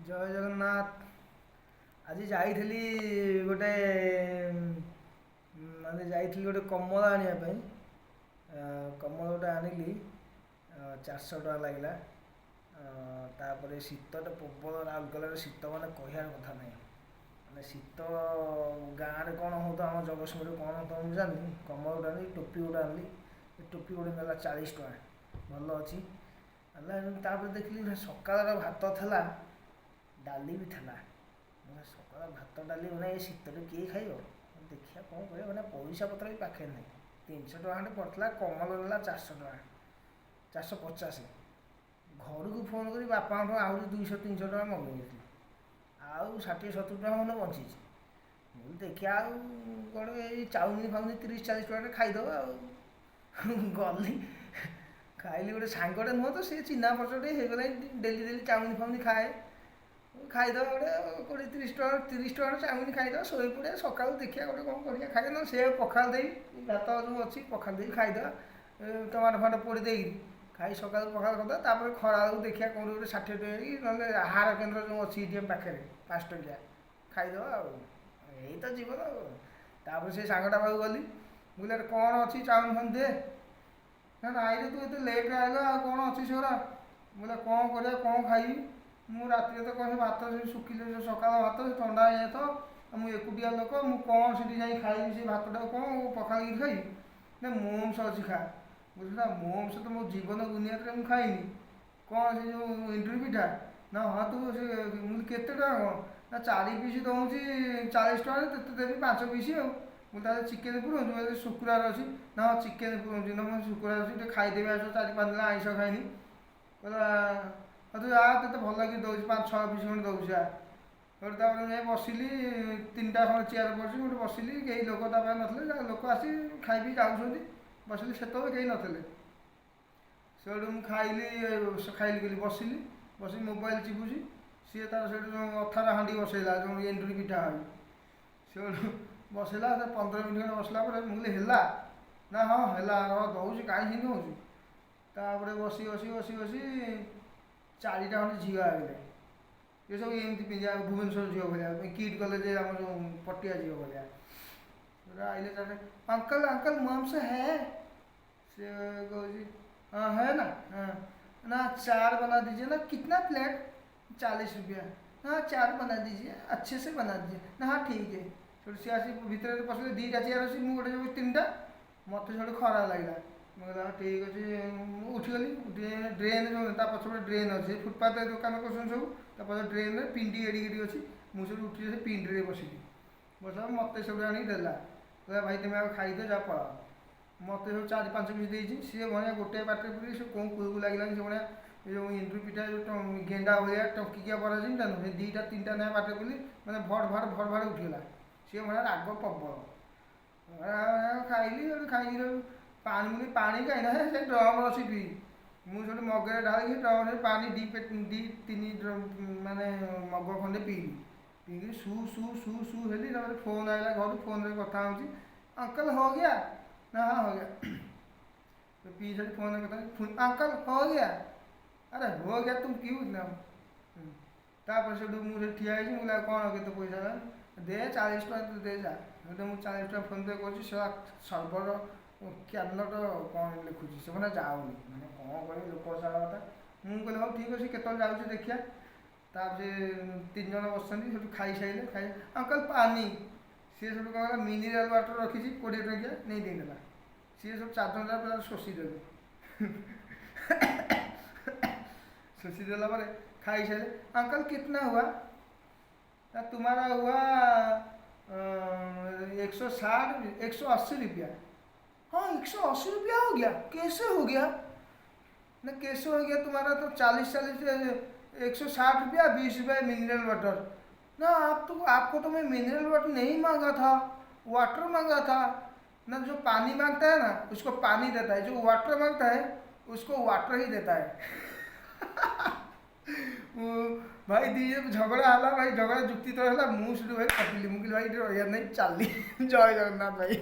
ଜୟ ଜଗନ୍ନାଥ। ଆଜି ଯାଇଥିଲି ଗୋଟେ, ମାନେ ଯାଇଥିଲି ଗୋଟେ କମଳା ଆଣିବା ପାଇଁ। କମଳା ଗୋଟେ ଆଣିଲି, 400 ଟଙ୍କା ଲାଗିଲା। ତାପରେ ଶୀତଟା ପ୍ରବଳ, ରାଉରକେଲାରେ ଶୀତ ମାନେ କହିବାର କଥା ନାହିଁ। ମାନେ ଶୀତ ଗାଁରେ କ'ଣ ହେଉଥିବ, ଆମ ଜଗତସିଂହପୁରରେ କ'ଣ ହେଉଥିବ ମୁଁ ଜାଣିନି। କମଳ ଗୋଟେ ଆଣିଲି, ଟୋପି ଗୋଟେ ଆଣିଲି। ଟୋପି ଗୋଟେ ନେଲା 40 ଟଙ୍କା, ଭଲ ଅଛି। ହେଲା, ତାପରେ ଦେଖିଲି ସକାଳର ଭାତ ଥିଲା, ଡାଲି ବି ଥିଲା। ସକାଳ ଭାତ ଡାଲି ମାନେ ଏ ଶୀତରେ କିଏ ଖାଇବ? ଦେଖିବା କ'ଣ କରିବା, ମାନେ ପଇସା ପତ୍ର ବି ପାଖରେ ନାହିଁ। 300 ଟଙ୍କା ଖଣ୍ଡେ ପଡ଼ିଥିଲା, କମଳ ନେଲା 400 ଟଙ୍କା, 450। ଘରକୁ ଫୋନ୍ କରି ବାପାଙ୍କଠୁ ଆହୁରି 200 300 ଟଙ୍କା ମଗେଇ ଦେଇଥିଲି। ଆଉ 60 70 ଟଙ୍କା ଖଣ୍ଡେ ବଞ୍ଚିଛି। ମୁଁ ଦେଖିବା ଆଉ କ'ଣ ଏଇ ଚାଉମିନ ଫାଉମିନ 30 40 ଟଙ୍କାରେ ଖାଇଦେବା। ଆଉ ଗଲି ଖାଇଲି। ଗୋଟେ ସାଙ୍ଗଟେ ନୁହଁ ତ, ସେ ଚିହ୍ନା ପରିଚୟ ଟିକେ ହେଇଗଲାଣି, ଡେଲି ଡେଲି ଚାଉମିନ ଫାଉମିନ ଖାଏ। ଖାଇଦେବା ଗୋଟେ 20 30 ଟଙ୍କା, 30 ଟଙ୍କାର ଚାଉମିନ ଖାଇଦେବା, ଶୋଇପଡ଼ିବା। ସକାଳୁ ଦେଖିବା ଗୋଟେ କ'ଣ କରିବା ଖାଇବା, ନହେଲେ ସେ ପଖାଳ ଦେଇ ଭାତ ଯେଉଁ ଅଛି ପଖାଳ ଦେଇ ଖାଇଦେବା, ଟମାଟୋ ଫମାଟୋ ପୋଡ଼ି ଦେଇକି ଖାଇ ସକାଳୁ ପଖାଳ କରିଦେବା। ତାପରେ ଖରାବେଳକୁ ଦେଖିବା କେଉଁଠି ଗୋଟେ 60 ଟଙ୍କା କି ନହେଲେ ଆହାର କେନ୍ଦ୍ର ଯେଉଁ ଅଛି ଏଠି ପାଖରେ 5 ଟଙ୍କିଆ ଖାଇଦେବା। ଆଉ ଏଇ ତ ଜୀବନ। ଆଉ ତାପରେ ସେ ସାଙ୍ଗଟା ପାଖକୁ ଗଲି, ମୁଁ କହିଲି ଆରେ କ'ଣ ଅଛି, ଚାଉମିନ ଫାଉମିନ ଦେ। ନା ନାଇଁରେ, ତୁ ଏତେ ଲେଟ୍ରେ ଆଇଲ, ଆଉ କ'ଣ ଅଛି ସେଗୁଡ଼ା? ମୁଁ କହିଲି କ'ଣ କରିବା, କ'ଣ ଖାଇବି ମୁଁ ରାତିରେ? ତ କ'ଣ ସେ ଭାତ ସେ ଶୁଖିଲେ, ସେ ସକାଳ ଭାତ ସେ ଥଣ୍ଡା ହେଇଯାଇଥିବ। ମୁଁ ଏକୁଟିଆ ଲୋକ, ମୁଁ କ'ଣ ସେଠି ଯାଇ ଖାଇବି ସେ ଭାତଟାକୁ? କ'ଣ ପଖାଳିକି ଖାଇବି? ନା ମୋମୋସ୍ ଅଛି ଖା। ବୁଝିଲା, ମୋମୋସ୍ ତ ମୋ ଜୀବନ ଦୁନିଆରେ ମୁଁ ଖାଇନି। କ'ଣ ସେ ଯେଉଁ ଏଣ୍ଡୁରି ପିଠା? ନା ହଁ, ତୁ ସେ। ମୁଁ କେତେ ଟଙ୍କା କ'ଣ? ନା 4 ପିସ୍ ଦେଉଛି 40 ଟଙ୍କାରେ, ତୋତେ ଦେବି 5 ପିସ୍। ଆଉ ମୁଁ ତାହେଲେ ଚିକେନ୍ ପୁରଉଛି? ମୁଁ ଶୁକ୍ରବାର ଅଛି। ନା ହଁ, ଚିକେନ୍ ପୁରଉଛି। ନା ମୁଁ ଶୁକ୍ରବାର ଅଛି, ଟିକେ ଖାଇଦେବି ଆସ, 4 5 ଦିନ ଆଇଁଷ ଖାଇନି। କହିଲା ହଉ ତୁ ଆ, ତୋତେ ଭଲ ଲାଗି ଦେଉଛି, 5 6 ପିସ୍ ଖଣ୍ଡେ ଦେଉଛି, ଆ। ସେଇଠୁ ତାପରେ ଯାଇ ବସିଲି। ତିନିଟା ଖଣ୍ଡେ ଚେୟାର ପଡ଼ିଛି, ଗୋଟେ ବସିଲି। କେହି ଲୋକ ତା ପାଖରେ ନଥିଲେ। ଲୋକ ଆସି ଖାଇ ପିଇ ଯାଉଛନ୍ତି। ବସିଲି, ସେତେବେଳେ କେହି ନଥିଲେ। ସେଇଠୁ ମୁଁ ଖାଇଲି, ଖାଇଲି କହିଲି, ବସିଲି। ବସିକି ମୋବାଇଲ ଚିପୁଛି, ସିଏ ତାର ସେଇଠୁ ଯେଉଁ ଅଥାର ହାଣ୍ଡି ବସେଇଲା, ଯେଉଁ ଏଣ୍ଡୁରି ପିଠା ହୁଏ, ସେଇଠୁ ବସେଇଲା। ସେ 15 ମିନିଟ୍ ଖଣ୍ଡେ ବସିଲା ପରେ ମୁଁ କହିଲି ହେଲା? ନା ହଁ ହେଲା, ଦେଉଛି, କାହିଁ ସେମିତି ହେଉଛି? ତାପରେ ବସି ବସି ବସି ବସି ଚାରିଟା ଖଣ୍ଡେ ଝିଅ ଆଇଲେ। ଏ ସବୁ ଏମିତି ପିନ୍ଧିବା ଭୁବନେଶ୍ୱର ଝିଅ ଭଳିଆ, କିଟ୍ କଲେଜ ଆମ ଯେଉଁ ପଟିଆ ଝିଅ ଭଳିଆ ଆଇଲେ। ତାପରେ ଅଙ୍କଲ ଅଙ୍କଲ ମୋମୋସ୍ ହେ? ସେ କହୁଛି हाँ है ना। हाँ ना, चार बना दीजिए ना। कितना प्लेट? 40 रुपया। हाँ, चार बना दीजिए, अच्छे से बना दीजिए ना। हाँ ठीक है। ସେଠୁ ସିଏ ଆସି ଭିତରେ ପଶିଲେ। ଦୁଇଟା ଚେୟାର ଅଛି, ମୁଁ ଗୋଟେ ତିନିଟା। ମୋତେ ସେଠୁ ଖରାପ ଲାଗିଲା। ମୁଁ କହିଲି ହଁ ଠିକ୍ ଅଛି। ମୁଁ ଉଠିଗଲି। ଉଠି ଡ୍ରେନ୍ ଯେଉଁ ତା ପଛପଟେ ଡ୍ରେନ୍ ଅଛି, ଫୁଟପାଥରେ ଦୋକାନ କରୁଛନ୍ତି ସବୁ, ତା ପଛ ଡ୍ରେନ୍ରେ ପିଣ୍ଡି ଏଡ଼ିକି ଏଡ଼ିକି ଅଛି। ମୁଁ ସେଠୁ ଉଠି ସେ ପିଣ୍ଡିରେ ବସିଲି। ବସିଲା, ମୋତେ ସେଠୁ ଆଣିକି ଦେଲା। କହିଲା ଭାଇ ତୁମେ ଆଉ ଖାଇଦିଅ, ଯାଅ ପଳାଅ। ମୋତେ ସବୁ 4 5 ପିସ୍ ଦେଇଛି। ସିଏ ଭଳିଆ ଗୋଟେ ପାଟିରେ ପୁରେଇ ସେ କେଉଁ କୁଳକୁ ଲାଗିଲାନି। ସେ ଭଳିଆ ଏ ଯେଉଁ ଏଣ୍ଡୁରି ପିଠା, ଯେଉଁ ଗେଣ୍ଡା ଭଳିଆ ଟଙ୍କିକିଆ ବରା ଯେମିତି ନୁହେଁ, ସେ 2ଟା 3ଟା ଲେଖା ପାଟିରେ ପୁରେଇଲି, ମାନେ ଭଡ଼ ଭାଡ଼ ଭଡ଼ ଭାଡ଼ ଉଠିଗଲା। ସିଏ ଭଳିଆ ରାଗ ପ୍ରବଳ। ଖାଇଲି। ସେଠୁ ଖାଇକି ପାଣି, ମୁଁ ପାଣି କାହିଁ ନା ସେ ଡ୍ରମ୍ ଅଛି ପିଇ। ମୁଁ ସେଠୁ ମଗରେ ଢାଳିକି ଡ୍ରମ୍ରେ ପାଣି 2 3 ମାନେ ମଗ ଖଣ୍ଡେ ପିଇଲି। ପିଇକି ସୁ ସୁ ସୁ ସୁ ହେଲି। ତାପରେ ଫୋନ୍ ଆଇଲା ଘରୁ, ଫୋନ୍ରେ କଥା ହେଉଛି। ଅଙ୍କଲ हो गया? ନା ହଁ हो गया। ପିଇ ସେଠି ଫୋନ୍ରେ କଥା, ଅଙ୍କଲ हो गया? ଆରେ हो गया, तुम क्यों ନା। ତାପରେ ସେଠୁ ମୁଁ ସେଠି ଠିଆ ହେଇଛି। ମୁଁ କହିଲି ଆଉ କ'ଣ କେତେ ପଇସା ହେଲା? ଦେ 40 ଟଙ୍କା ତୁ ଦେ ଯା। ସେଠୁ ମୁଁ 40 ଟଙ୍କା ଫୋନ୍ପେ କରୁଛି, ସେ ସର୍ବର କ୍ୟାନଟ କ'ଣ ଲେଖୁଛି, ସେମାନେ ଯାଉନି। ମାନେ କ'ଣ କରିବି, ଲୋକ ସାରା କଥା। ମୁଁ କହିଲି ହଉ ଠିକ୍ ଅଛି, କେତେବେଳେ ଯାଉଛି ଦେଖିବା। ତାପରେ ତିନି ଜଣ ବସିଛନ୍ତି। ସେଠୁ ଖାଇସାରିଲେ, ଖାଇ ଅଙ୍କଲ ପାନି। ସିଏ ସେଠୁ କ'ଣ କଲା, ମିନେରାଲ୍ ୱାଟର୍ ରଖିଛି 20 ଟଙ୍କିଆ, ନେଇ ଦେଇଦେଲା। ସିଏ ସବୁ ଚାରି ଜଣ ଯାକ ପୁରା ଶୋଷିଦେଲେ। ଶୋଷି ଦେଲା ପରେ ଖାଇସାରିଲେ, ଅଙ୍କଲ कितना हुआ? ना तुम्हारा हुआ 160, 180 रुपया। हाँ, 180 रुपया हो गया? कैसे हो गया? ना कैसे हो गया? तुम्हारा तो 40 40 160 रुपया, 20 रुपया मिनरल वाटर। ना आप तो, आपको तो मैं मिनरल वाटर नहीं मांगा था, वाटर मांगा था ना। जो पानी मांगता है ना उसको पानी देता है, जो वाटर मांगता है उसको वाटर ही देता है। ଭାଇ ଦି ଝଗଡ଼ା ହେଲା, ଭାଇ ଝଗଡ଼ା ଯୁକ୍ତି ତର୍କ ହେଲା। ମୁଁ ସେଠୁ ଭାଇ କଟିଲି। ମୁଁ କହିଲି ଭାଇ ଏଠି ରହିବାର ନାହିଁ, ଚାଲିଲି। ଜୟ ଜଗନ୍ନାଥ ଭାଇ।